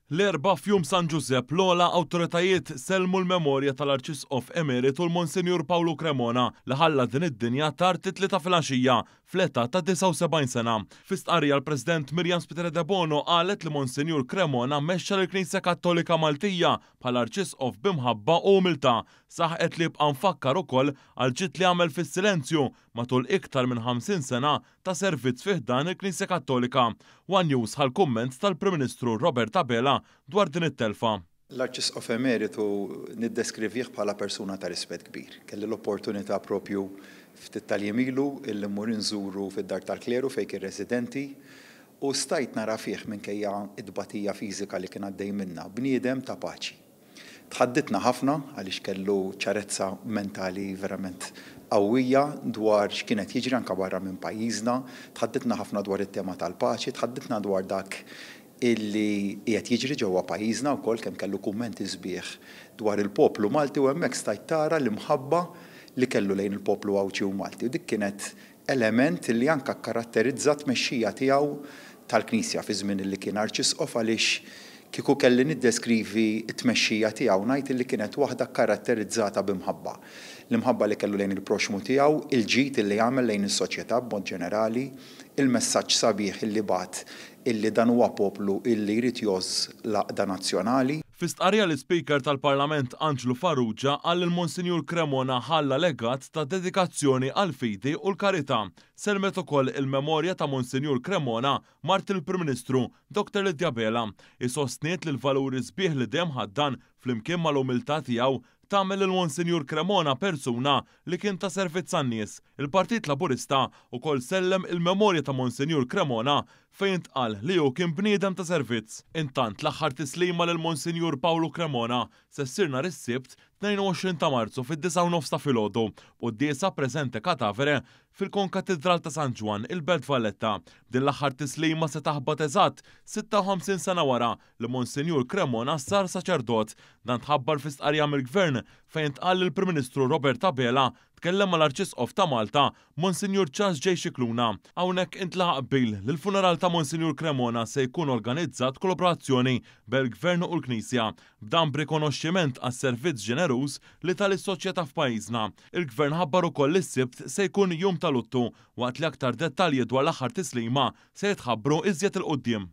L-Erbgħa f'Jum San Ġużepp l-ogħla awtoritajiet sellmu l-memorja tal-Arċisqof Emeritu l-Monsinjur Pawlu Cremona li ħalla din id-dinja tard it-Tlieta filgħaxija fl-età ta' 79 sena. Fi stqarrija l-President Miriam Spiteri Debono qalet li Monsinjur Cremona mexxa lill-Knisja Kattolika Maltija bħala Arċisqof b'imħabba u umiltà. Saħqet li jibqa' mfakkar ukoll għall-ġid li għamel fis-silenzju matul iktar minn 50 sena ta' servizz fi ħdan il-Knisja Kattolika. One News ħa l-kumment tal-Prim Ministru Robert Abela dwar din it-telfa. L-Arċisqof Emeritu niddeskrivih bħala persuna ta' rispett kbir. Kelli l-opportunità propju ftit tal-jiem ilu illi mmur inżuru fid-Dar tal-Kleru fejn kien residenti u stajt nara fih minkejja t-tbatija fiżika li kien għaddej minnha, bniedem ta' paċi. Tħadditna ħafna għaliex kellu ċarezza mentali verament qawwija dwar x'kien qed jiġri anke barra minn pajjiżna, tħadditna ħafna dwar it-tema tal-paċi, tħadditna dwar dak illi qiegħed jiġri ġewwa pajjiżna wkoll kemm kellu kummenti sbieħ dwar il-poplu Malti u hemmhekk stajt tara l-imħabba li kellu lejn il-poplu Għawdxi u Malti u dik kienet element li anke kkaratterizza t-tmexxija tiegħu tal-Knisja fi żmien li kien Arċisqof għaliex kieku kelli niddeskrivi t-tmexxija tiegħu ngħid li kienet waħda kkaratterizzata b'imħabba. L-imħabba li kellu lejn il-proxxmu tiegħu, il-ġid li għamel lejn is-soċjetà b'mod ġenerali, il-messaġġ sabiħ li bagħat illi dan huwa poplu illi jrid jgħożż l-għaqda nazzjonali. Fi stqarrija l-Ispeaker tal-Parlament Anġlu Farrugia qal li l-Monsinjur Cremona ħalla legat ta' dedikazzjoni għall-fidi u l-karità. Sellmet ukoll il-memorja ta' Monsinjur Cremona mart il-Prim Ministru Dr Lydia Abela. Hi sostniet li l-valuri sbieħ li dejjem ħaddan flimkien mal-umiltà tiegħu tagħmel lil Monsinjur Cremona persuna li kien ta' servizz għan-nies. Il-Partit Laburista wkoll sellem il-memorja ta' Monsinjur Cremona fejn intqal li hu kien bniedem ta' servizz. Intant, l-aħħar tislima lil Monsinjur Pawlu Cremona se ssir nhar is-Sibt 22 ta' Marzu fid-9:30 ta' filgħodu b'quddiesa presente catavere fil-Konkatidral ta' San Ġwann, il-Belt Valletta. Din l-aħħar tislima se taħbat eżatt 56 sena wara li Monsinjur Cremona sar saċerdot. Dan tħabbar fi stqarrija mill-Gvern fejn intqal li l-Prim Ministru Robert Abela tkellem mal-Arċisqof ta' Malta, Monsinjur Charles J. Scicluna. Hawnhekk intlaħaq qbil li l-funeral ta' Monsinjur Cremona se jkun organizzat kollaborazzjoni bejn il-Gvern u l-Knisja. B'dan b'rikonoxximent għas-servizz ġeneruż li ta lis-soċjetà f'pajjiżna. Il-Gvern ħabbar ukoll li s-Sibt se jkun jum ta' luttu waqt li aktar dettalji dwar l-aħħar tislima se jitħabbru iżjed 'il quddiem.